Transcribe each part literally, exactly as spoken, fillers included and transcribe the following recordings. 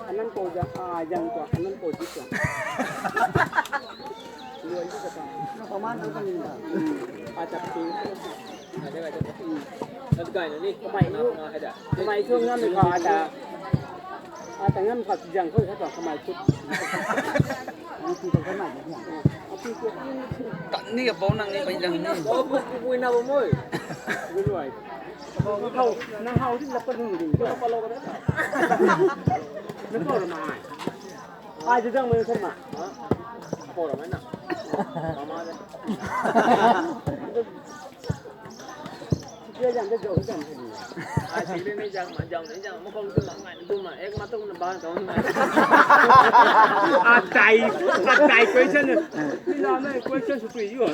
Anan po ja, ah, jang ko, anan po ji ko. Luai ji ko. Na paman ko ni da. Ah, ta pi. Kamei tu, kamei tu ngam ni ko ata. Ata ngam ko jang ko sa kamei tu. Ang tu ko kamei ni. Ni ka bau nang ni pai jang ni. Bau bu bu na bo moi. Luai. Hau, nang hau di la pa ding ding. Nang ko na mai. Ai, jang mai sa ma. Ko na mai na. Mama de. Jang de jang jang. Ai, si ni jang ma, jang ni jang ma ko tu ma ngai tu ma. Ek ma tu na ba ko ma. Atai, atai question. Ni na mai question su tu yo.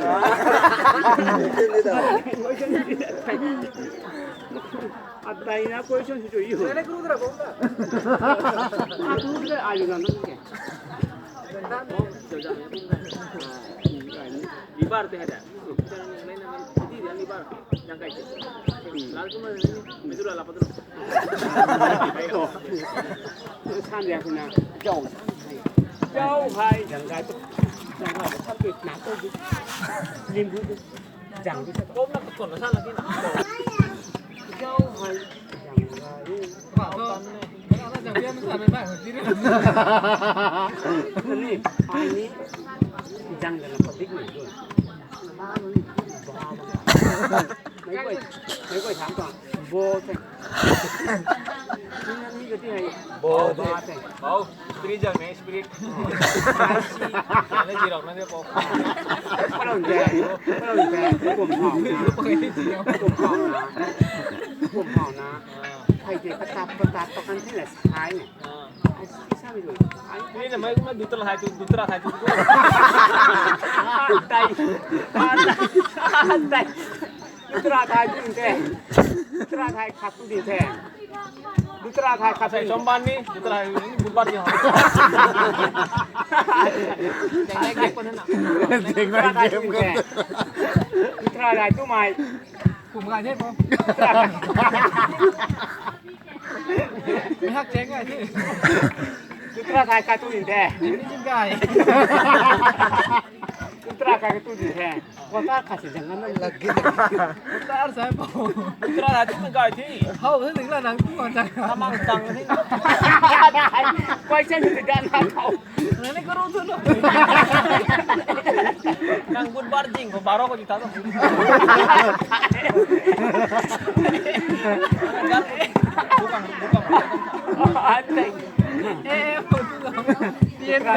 Question. Atai na question su tu yo. Alu na na ke. Liver te hai da. Liver. Yang kai te. Lal kuma ni, medulla lapa tu. San ya kuna. Jau. Jau hai. Yang kai tu. Yang kai tu. Sab tu na tu. Limbu tu. Jang di sa. Kom na kon na sa lagi na. Jau hai. Jang hai. Ba to. Ba na jang dia na sa mai ba. Ni, ai ni. Jang da na padik ni tu. Na ni. Ba na. Mei koi, mei koi tham tuang. Bo te. Ni ka ti hai. Bo te. Bo te. Spirit jang ne, spirit. Ai si. Jang ne jirok na de ko. Palon de. Palon de. Kum hau na. Kum hau na. Kum hau na. Hai de patap patap pakan thei la sai ne. Ai si sa mi lu. Ai ni na mai kuma dutra hai tu, dutra hai tu. Atai. Atai. Dutra thai tu ni the. Dutra thai khat tu ni the. Dutra thai khat tu. Sai chomban ni, dutra hai ni budbar ni. Jeng nai game ko na. Jeng nai game ko. Dutra thai tu mai. Kum ga the po. Hak jeng ngai the. Dutra thai khat tu ni the. Ni jing gai. Dutra thai khat tu ni the. Ko ta khat si jang na lagi. Ko ta sa po. Dutra thai tu ni gai the. Hau, ni la nang tu ma jang. Kamang tang ni. Koi chen ni gan na hau. Nang ni kuru tu no. Nang budbar jing ko baro ko jita to. Bukang, bukang. Atai. Eh, eh, tu no. Tien ka.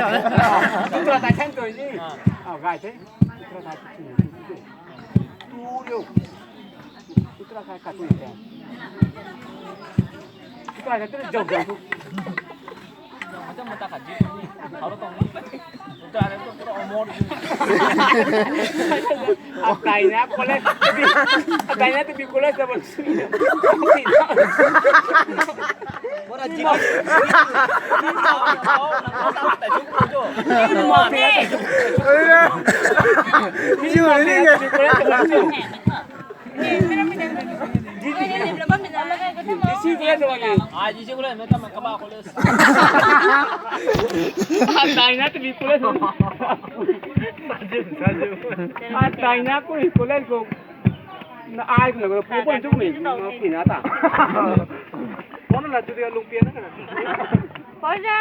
Dutra thai chen tu ni. Ah, gai the. Dutra thai tu ni. Tu yo. Dutra thai khat tu ni. Dutra thai tu ni jauh jauh tu. Macam mata khat ji ni. Haro tong ni. Dutra thai tu pura omor ji. Atai na college. Atai na tu college na bol sui. Pura ji. Ni ma ni. Ni ma ni. Ai, ji ji ko le, mei kam kaba ko le. Atai na tu college ko. Na ai ko na ko pun tu ni, ma pina ta. Pon la tu dia lung pia na ka na. Pon ja.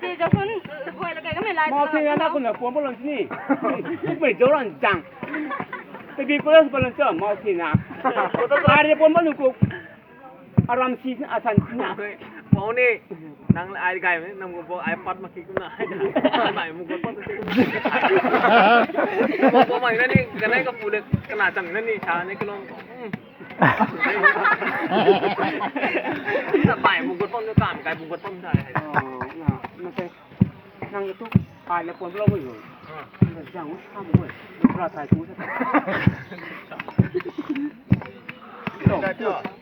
Ti jo kun, boi la kai ka mei lai. Ma pina na ko na pon pon lang ni. Mei jo lang jang. Te bi pura pura cha mau si na. Ari pon ma lu ko. Aram si asan na. Mau ni nang ai gai me nang ko bo ai pat ma ki ku na. Mai mu ko pat. Ko mai na ni kanai ka pu de kana chang na ni sa ni ko long. Sa bai mu ko pon kam kai mu ko pon sa. Oh, na. Nang tu ai la pon lo mo. Jang u tham mo. Dutra thai tu sa. Jong,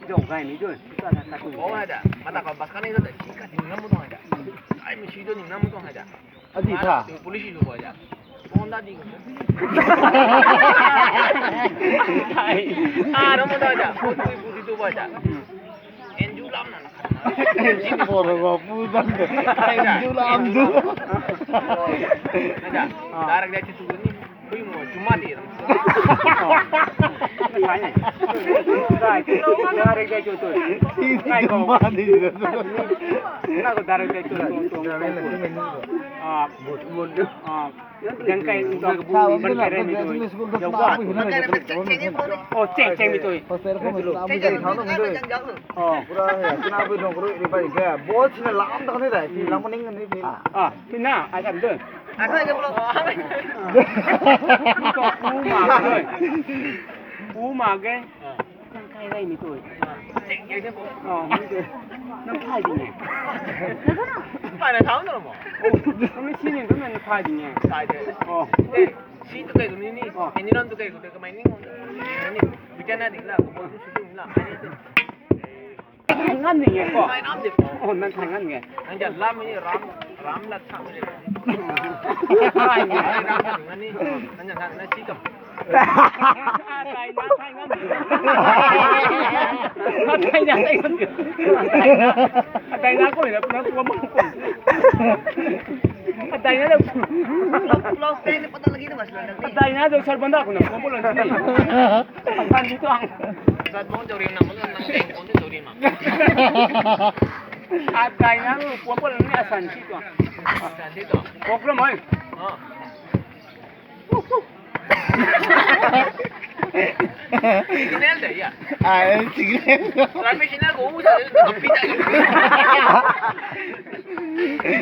jong gai ni jong. Dutra thai tu. Oh, ada. Mata ka bas ka ni da. Ka ni nam mo da. Ai mi si do ni nam mo da. Adi tha. Police lo ba ja. Phone da di. Ai. Ah, nam mo da ja. Police tu ba ja. Enju la Bora ba pu dan de. Am du la, am du. Ada, direct dia cutu ni. Bui mo cuma di. Direct dia cutu. Cuma di. Kau direct dia cutu. Ah, ah. Jang kai kum tua kabu ban kai rei mi tui. Jauh ba. Oh, cheng cheng mi tui. Oh. Pura hai, kena bui dong kuru ri bai ke. Bol sina lam tak ni dai. Lam ning ni ni. Ah, tina, ai kam dun. Ai kai jang lo. Pu ma ke. Pu ma ke. Nang kai rei mi tui. Oh, mi tui. Nang kai di ne. Kai na thau na mo. Nang si ni tu nang kai di ne. Kai de. Oh. Eh, si tu kai tu ni ni. Oh. Ni ram tu kai tu kai mai ni. Ni. Bichana di la, ko tu su tu la. Kai ngam ni nge ko. Kai ngam de. Oh, nang kai ngam nge. Nang ja lam ni ram, ram la chang ni. Kai ni ram ni. Nang ja na si kam. Atai na, atai na. Atai na, atai na. Atai na ko na, na ko mo ko. Atai na. Vlog, vlog, prank ni pata lagi na mas lang ni. Atai na do sarbon da ko na ko mo lang ni. Atai ni tuang. Sarbon jori na mo lang teng ko jori ma. Atai na ko mo lang ni asan si tuang. Asan si tuang. Ko mo. Ah. Signal de ya. Ah, signal. Traffic signal ko usa de, tapi tak.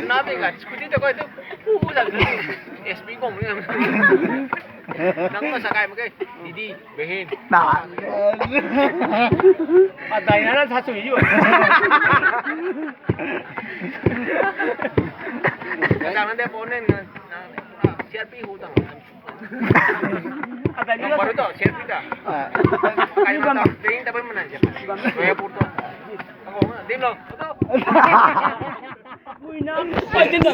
Na pe ka scooty tu ko tu, usa de. S P ko ni. Nang masa kai makai. Didi, behin. Na. Atai na na sa sui yo. Nang na de bonen na. C R P hu tang. Atai ni baru tu, C R P ta. Kai ma ta, ding ta mana je. Mayapur tu. Ako, dim lo. Ui na. Pai din na.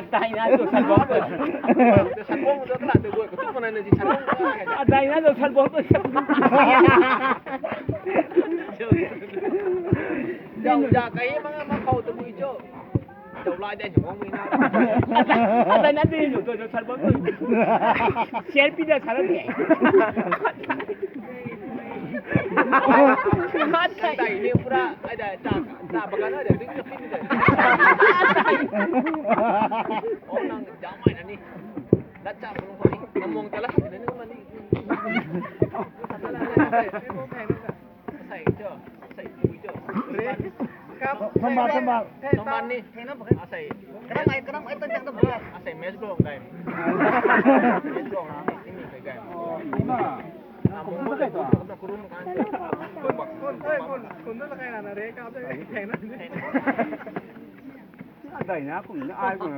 Atai na tu sarbon. Sarbon tu kala tu gua, tu mana na ji sarbon. Atai na tu sarbon tu. Jau ja kai ma ma khou tu bui jo. Chau lai de, chau mi na. Atai na de, chau, chau, chau, sarbon. C R P da sarbon de. Atai ni pura, ai da, ta, ta, bagan ai da, big, big, big. Oh, nang jam mai na ni. Lat cha ko ni. Nang mong ta la ni, ni ma ni. Sai cho, sai cho. Thamba, thamba. Thamba ni. Asai. Kanam ai, kanam ai tan jang ta ba. Asai mes gong dai. Mes gong ni, ni kai gai. Oh, ima. Kum ta kai ta. Kum ta kai na na re ka ta kai na. Adai na kum na ai kum.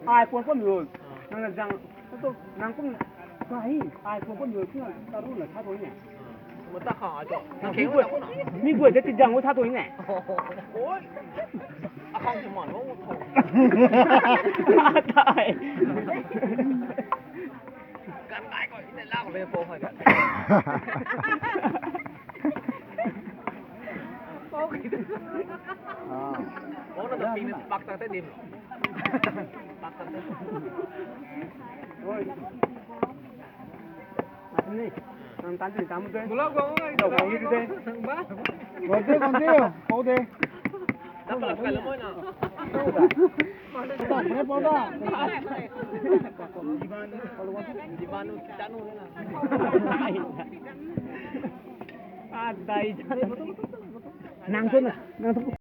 Ai kum kum yo. Nang na jang. Nang kum. Kai. Ai kum kum yo. Taru na sa to ni. Mata kha ai to. Mi guay de ti jang wo sa tu ni. Oi. Akhang ti man wo. Atai. Kan kai ko ni la ko le po hai. Ko na ping pak ta te dim. Pak ta te. Oi. Ni, nang tan tin tam te. Mula ko, ko ni te. Ba. Ko te, ko te, ko te. Tapa la pala mo na. Tapa mo pa da. Divan, divan nu tanu na. Adai. Nang tu na, nang tu.